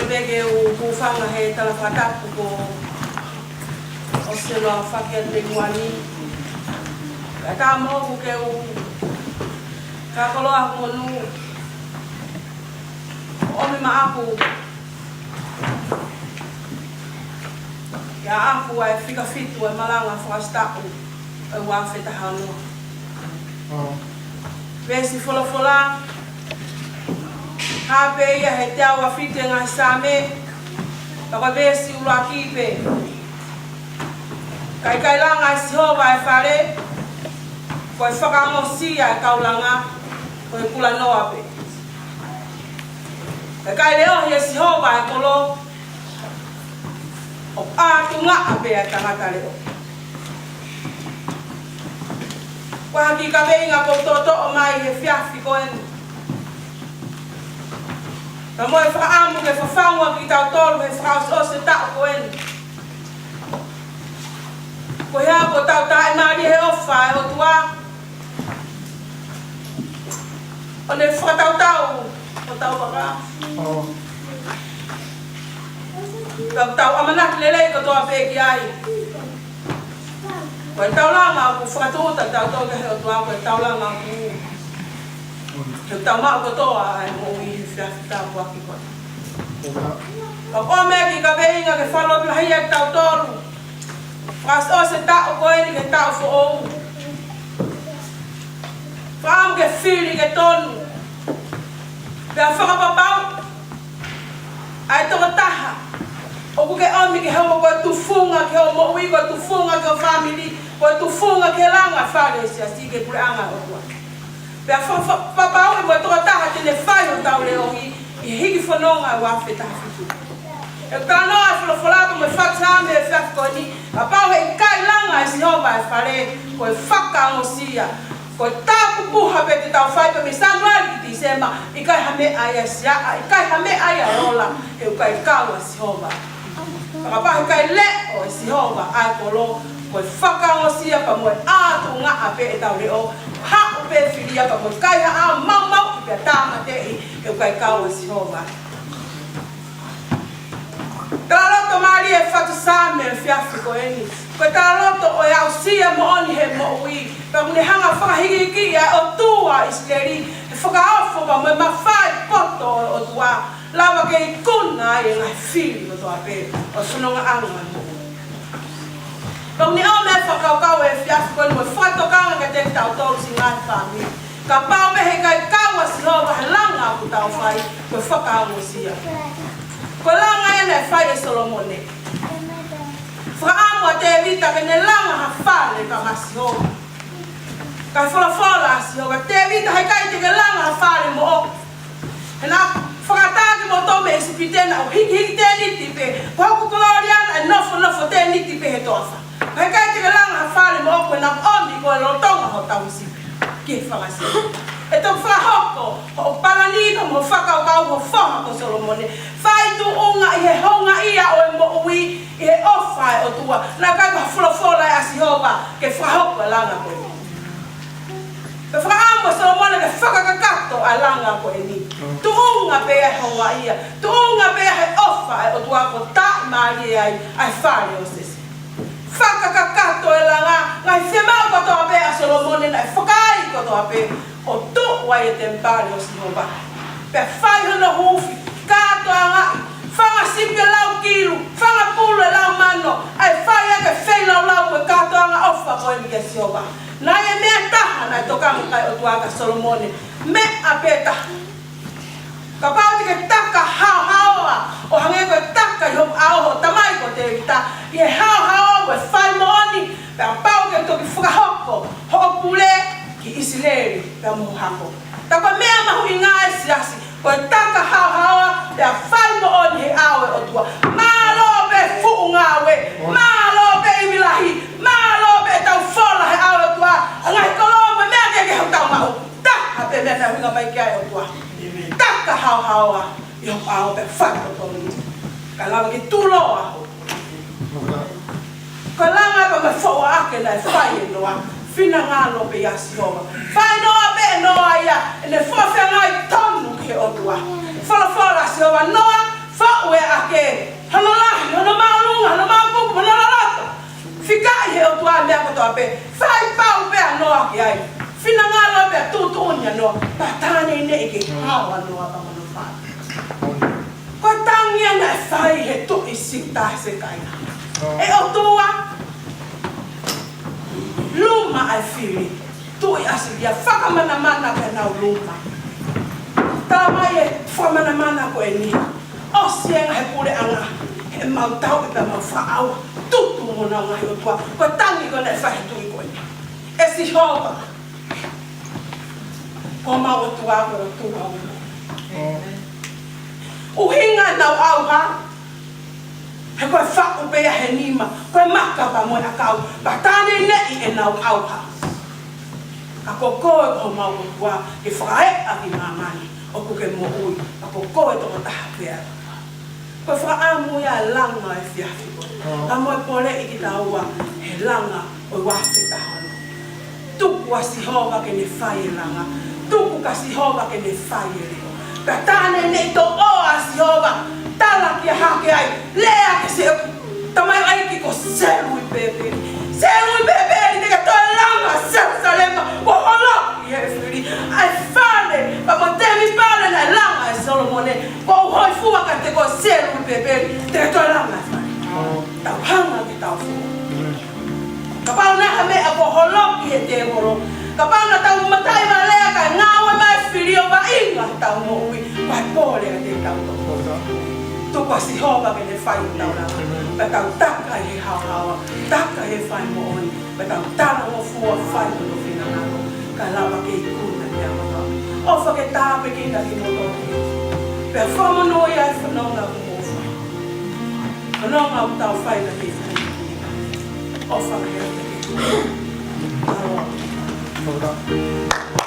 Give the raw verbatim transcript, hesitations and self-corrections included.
Pea ke u hūfanga he tala fakatapu ko ʻOselo Fakiateguani. Ka tā moʻoku ke u ka koloa monu. ʻOmi maʻaku. Ia aku ai fika fitu e malanga fakasitaʻu e ua afe taha ono. Veesi folofola, hā pē ia he teau afe fitu e ngaahi Saame, ka ko e veesi ʻuluaki pē. Ka ʻikai langa ʻe Sihova e fale, ko e fakaongosia e kau langa, ko e kulanoa pē. Ka ʻikai leʻohi ʻe Sihova e kolo, ʻoku ʻātungaʻa pē ʻa e tangata leʻo. Ko e hā ha kiʻi kaveinga ʻoku ou toʻotoʻo mai he efiafi ko eni? Ka mo e fakaʻamu ke fafangu ʻa kitautolu he fakaʻosiʻosi e taʻu ko eni. Ko e hā ʻoku tau taʻimālie he ʻofa e ʻOtua, ʻo ne fakatautau ʻo tau vaka. Ka tau ʻamanaki lelei kotoa pē ki ai. Ko e taulanga ʻoku fakatūʻuta tautolu ki he ʻOtua, ko e taulanga ʻoku ke tau maʻu kotoa ai mo i he efiafi tāpuaki ko eni. Ka ko e meʻa ki kaveinga ke fakalotolahi ai tautolu. Fakaʻosiʻosi e taʻu ko eni ki he taʻu foʻou. Fakaʻamu ke fili ke tonu. Pea fakapapau ʻa e tokotaha ʻoku ke ʻomi ke hoko ko e tufunga ki hoʻo moʻui, ko e tufunga ki ho fāmili, ko e tufunga ki he langa fale ʻo e siasi ki he puleʻanga ʻo e ʻOtua. Pea fa-, fa-, fakapapauʻi mo e tokotaha te ne fai hotau leʻohi ʻi he hiki fononga ua afe taha fitu. ʻE talanoa e folofola pea mo e fakaʻamu he efiafi ko eni, kapau he ʻikai langa ʻe Sihova e fale, ko e fakaongosia. Ko e tāpupuha pē te tau fai pē mei Sānuali ki Tīsema, ʻikai ha meʻa ia ʻe siaʻa, ʻikai ha meʻa ia ʻe ola, he ʻoku ʻikai kau ʻa Sihova. Ka kapau he ʻikai leʻo ʻe Sihova ʻa e kolo, ko e fakaongosia pea mo e ʻātungaʻa pē ʻetau leʻo, haʻu pē filia pea mo e kaihaʻa maumauʻi pea tāmateʻi, he ʻoku ʻikai kau ʻa Sihova. Talaloto mālie e fatu Saame he efiafi ko eni. Ko e talaloto ʻo e aʻusia moʻoni he moʻui. Pea ʻoku ne hanga ʻo fakahikihiki ʻa e ʻOtua ʻo ʻIsileli, he fakaofo pea mo e mafai poto ʻo e ʻOtua. Lava ke ikuna ai e ngaahi fili kotoa pē ʻo e fonongaʻanga moʻui. Pea ʻoku ne ʻomai e fakakaukau he efiafi ko eni mo e fakatokanga kiate kitautolu siʻi ngaahi fāmili. Kapau pē he ʻikai kau ʻa Sihova he langa ʻoku tau fai, ko e fakaongosia. Ko e langa eni naʻe fai ʻe Solomone. Fakaʻamu ʻa Tēvita ke ne langa ha fale pea maʻa Sihova. Ka folofola ʻa Sihova, Tēvita, he ʻikai te ke langa ha fale moʻoku. He naʻa ku fakaʻatā kimoutolu mei ʻIsipite, naʻa ku hikihiki tēniti pē, ko hoku kolōlia naʻe nofonofo tēniti pē he toafa. He ʻikai te ke langa ha fale moʻoku, he naʻa ku ʻomi koe lolotonga hoʻo tauhi sipi ki he fanga sipi. ʻE toki fakahoko hoʻo palani pea mo hoʻo fakakaukau, hoʻo foha ko Solomone. Fai tuʻunga ʻi he houngaʻia ʻo e moʻui ʻi he ʻofa ʻa e ʻOtua. Naʻe ʻikai ko ha folofola ia ʻa Sihova ke fakahoko e langa ko eni. Pea fakaʻamu ʻa Solomone ke fakakakato ʻa e langa ko eni. Tuʻunga pē ia he houngaʻia, tuʻunga pē ia he ʻofa ʻa e ʻOtua, ko e taʻimālie ai ʻa e fale ʻo Sese. Fakakakato e langa, ngaahi fiemaʻu kotoa pē ʻa Solomone naʻe fakaai kotoa pē, ʻo tuʻu ai e temipale ʻo Sihova. Pea fai hono huufi, kātoangaʻi, fanga sipi ʻe lau kilu, fanga pulu ʻe lau mano, ʻa e fai ʻaki e feilaulau ko e kātoanga ʻofa ko eni kia Sihova. Naʻe ʻi ai e meʻa ʻe taha naʻe tokanga ki ai e ʻOtua kia Solomone, meʻa pē taha. Kapau te ke taka haohaoa, ʻo hangē ko e taka ʻi hoʻo ʻao hoʻo tamai ko Tēvita, ʻi he haohaoa mo e fai moʻoni, pea pau ke toki fakahoko hoʻo pule ki ʻIsileli pea mo ho hako. Tā ko e meʻa mahuʻinga ʻa e siasi, ko e taka haohaoa, pea fai moʻoni he ʻao ʻo e ʻOtua. Mālō pē fuʻu ngāue, mālō pē ivi lahi, mālō pē tau fola he ʻao ʻo e ʻOtua, ʻa e ngaahi koloa mo e meʻa kehekehe ʻoku tau maʻu. Taha pē meʻa naʻe ʻuhinga mai ki ai e ʻOtua. Taka haohaoa ʻi hoʻo ʻao pea fai totonu. Kae lava ke tuʻuloa hoʻo Ko e langa pea mo e foʻu ʻaʻake naʻe fai ʻe Noa. Finangalo pē ia ʻa Sihova. Fai Noa pē ʻe Noa ia, ʻene fakafeangai tonu ki he ʻOtua. Folofola ʻa Sihova, Noa, foʻu e Noa, pea tā neʻineʻi ke hao ʻa Noa pea mo hono fāmili. Ko e tangi ia naʻe fai he tuʻi Siuta Sekaia. ʻE ʻOtua, luma ʻa e fili, tuʻi ʻAsilia, fakamanamana pē ʻenau luma. Tā mai e fakamanamana ko eni, ʻosi e ngaahi puleʻanga, he mau tauʻi pea mau fakaʻauha, tutu mo honau ngaahi ʻotua. Ko e tangi ko ē naʻe fai he tuʻi ko eni. ʻE Sihova, ko homau ʻOtua, ko e ʻOtua ʻo e moʻui. ʻUhinga ʻenau ʻauha, he ko e faʻu pē ia he nima, ko e maka pea mo e ʻakau, pea tā neʻineʻi ʻenau ʻauha. Ka ko koe ko homau ʻOtua, ke fakaeʻa ki māmani, ʻoku ke moʻui, ka ko koe tokotaha pē ʻa e ʻOtua. Ko e fakaʻamu ia e langa ʻo e efiafi ko eni. Ka mau poleʻi kitaua he langa ʻo e ua afe taha ono. Tuku ʻa Sihova ke ne fai e langa. Tuku kia Sihova ke ne fai e leʻo. Pea tā neʻineʻi toʻo ʻa Sihova, tala kia Hakeai, lea ki he tamaioʻeiki ko Selupepeli. Selupepeli, te ke toe langa ʻa Selusalema, kuo holoki ʻe he fili ʻa e fale, pea mo e temipale naʻe langa ʻe Solomone, kuo u hōifua kiate koe Selupepeli, te ke toe langa ʻa e fale. Tau hanga ke tau fua. Kapau naʻe ʻi ai ha meʻa kuo holoki ʻe he tēvolo, kapau naʻa tau mataʻi mālōlō kae ngāue mai e fili ʻo vaʻinga hotau moʻui, ko e pole ʻa e tēvolo. Tuku ʻa Sihova ke ne fai hotau langa, pea tau taka ʻi he haohaoa, taka ʻi he fai moʻoni, pea tau talangofua fai hono finangalo, kae lava ke ikuna ki he ʻOtua. ʻOfa ke tāpuekina kimoutolu. Pea fakamonūʻia e fononga ʻoku mou fai. Fononga ʻoku tau fai na ke ʻofa ke ʻofa. Mālō.